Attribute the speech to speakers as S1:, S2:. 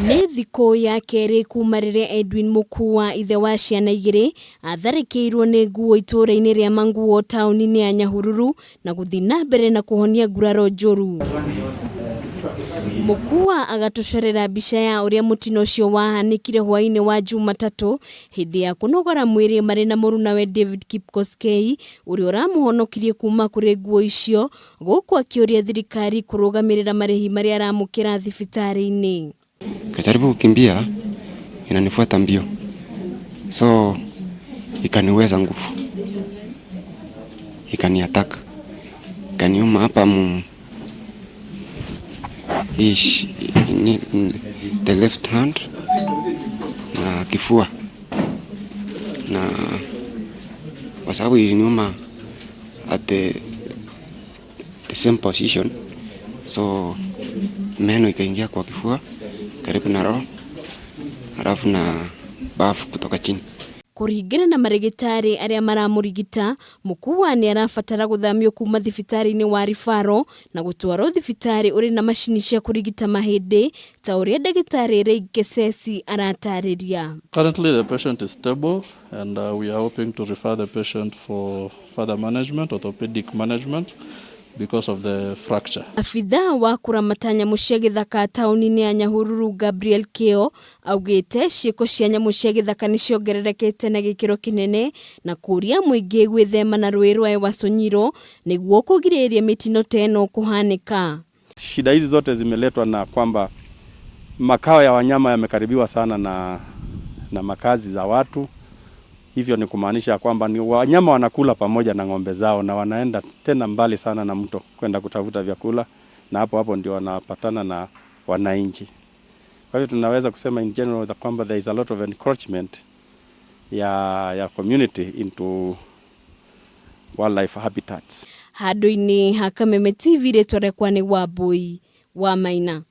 S1: Nĩ thikũ ya kerĩ kuma rĩrĩa Edwin Mũkua, ithe wa ciana igĩrĩ, atharĩkĩirwo nĩ nguo itũũra-inĩ rĩa Manguo taũni-inĩ ya Nyahururu na gũthiĩ na mbere na kũhonia nguraro njũru. Mũkua agatũcorera mbica ya ũrĩa mũtino ũcio wahanĩkire hwaĩ-inĩ wa Jumatatũ hĩndĩ ya kũnogora mwĩrĩ marĩ na mũrunawe David Kipkoskei ũrĩa ũramũhonokirie kuma kũrĩ nguo icio gũkũ akĩũria thirikari kũrũgamĩrĩra marĩhi marĩa aramũkĩra thibitarĩ-inĩ.
S2: Kajaribu kukimbia, inanifuata mbio, so ikaniweza nguvu, ikaniataka, ikaniuma hapa mu hii the left hand na kifua, na kwa sababu iliniuma at the same position, so meno ikaingia kwa kifua karibu na roho, halafu na bafu kutoka chini.
S1: Kũringana na marĩgĩtarĩ arĩa maramũrigita, Mũkua nĩ arabatara gũthamio kuma thibitarĩ-inĩ wa Rifaro na gũtwarwo thibitarĩ ũrĩ na macini cia kũrigita mahĩndĩ ta ũrĩa ndagĩtarĩ Ray Kesesi aratarĩria.
S3: Currently the patient is stable and we are hoping to refer the patient for further management, orthopedic management because of the fracture.
S1: Abithaa wa kũramata nyamũ cia gĩthaka taũni-inĩ ya Nyahururu Gabriel Kĩo augĩte ciĩko cia nyamũ cia gĩthaka nĩ ciongererekete na gĩkĩro kĩnene na kũria mũingĩ gwĩthema na rũĩ rwa Ewaso Nyiro nĩguo kũgirĩrĩria mĩtino ta ĩno kũhanĩka.
S4: Shida hizi zote zimeletwa na kwamba makao ya wanyama yamekaribiwa sana na makazi za watu. Hivyo ni kumaanisha kwamba ni wanyama wanakula pamoja na ng'ombe zao na wanaenda tena mbali sana na mto kwenda kutafuta vyakula, na hapo hapo ndio wanapatana na wananchi. Kwa hivyo tunaweza kusema in general kwamba there is a lot of encroachment ya community into wildlife habitats.
S1: Handũ-inĩ ha Kameme TV, rĩtwa rĩakwa nĩ Wambui wa Maina.